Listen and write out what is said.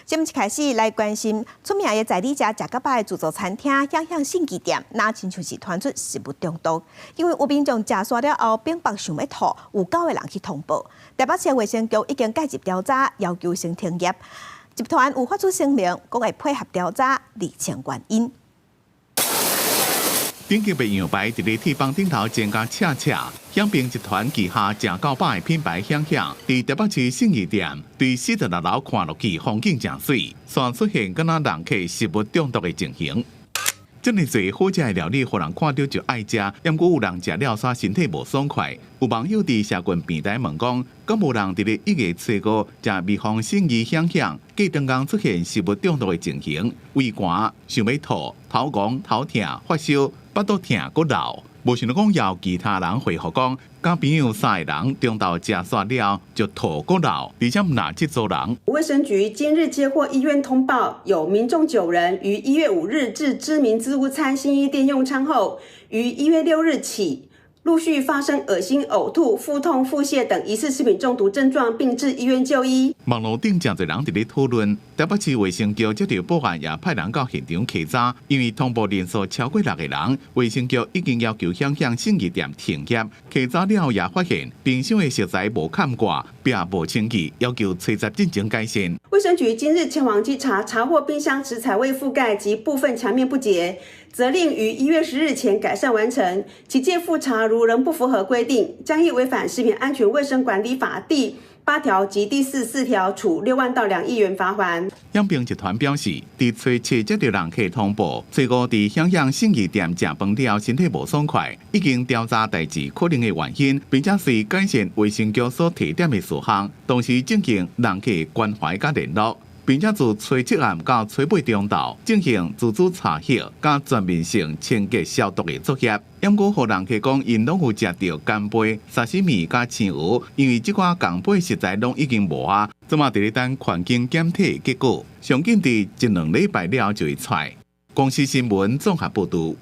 節目一開始來關心出名的在地食食較飽的自助餐廳響響信義店，若親像是傳出食物中毒，因為有民眾食煞了後，反腹想欲吐，有九個人去通報。台北市衛生局已經介入調查，要求先停業。集團有發出聲明，講會配合調查，釐清原因。頂級的樣牌佇咧鐵板頂頭煎甲赤赤，享平集團旗下食到飽的品牌響響，佇台北市信義店對46樓看落去風景誠媠，煞出現敢若人客食物中毒的情形。遮爾濟好食的料理，予人看著就愛食，毋過有人食了煞身體無爽快。有網友佇社群平台問講，敢無人佇咧1月初五食味風信義響響，隔當工出現食物中毒的情形，胃寒、想欲吐、頭戇、頭疼、發燒、腹肚疼、閣流。無想到講有其他人回覆講，佮朋友三个人中晝食煞了就吐閣流，而且毋若這組人。衛生局今日接獲醫院通報，有民眾九人於1月5日至知名自助餐信義店用餐後，於1月6日起陸續發生噁心、嘔吐、腹痛、腹瀉等疑似食品中毒症狀，並至醫院就醫。網路頂誠濟人佇咧討論，台北市衛生局接著報案，也派人到現場稽查，因為通報人數超過六個人，衛生局已經要求響響信義店停業。稽查了後也發現冰箱的食材無崁蓋，壁無清氣，要求吹十進行改善。衛生局今日前往稽查，查獲冰箱食材未覆蓋及部分牆面不潔，責令於1月10日前改善完成。期間復查如仍不符合規定，將依違反食品安全衛生管理法第8條及第44條，處6萬到2億元罰鍰。享平集團表示，佇初七接著人客通報，初五佇響響信義店食飯了，身體無爽快，已經調查代誌可能的原因，並且隨改善衛生局所提點的事項，同時進行人客關懷佮聯絡，並且自初七暗到初八中晝進行自主查核佮全面性清潔消毒的作業。毋過，予人客講，𪜶攏有食著干貝、沙西米佮青蚵，因為這寡共款食材攏已經無啊，這馬佇咧等環境檢體結果，上緊佇一兩禮拜了後就會出來。公視新聞綜合報導。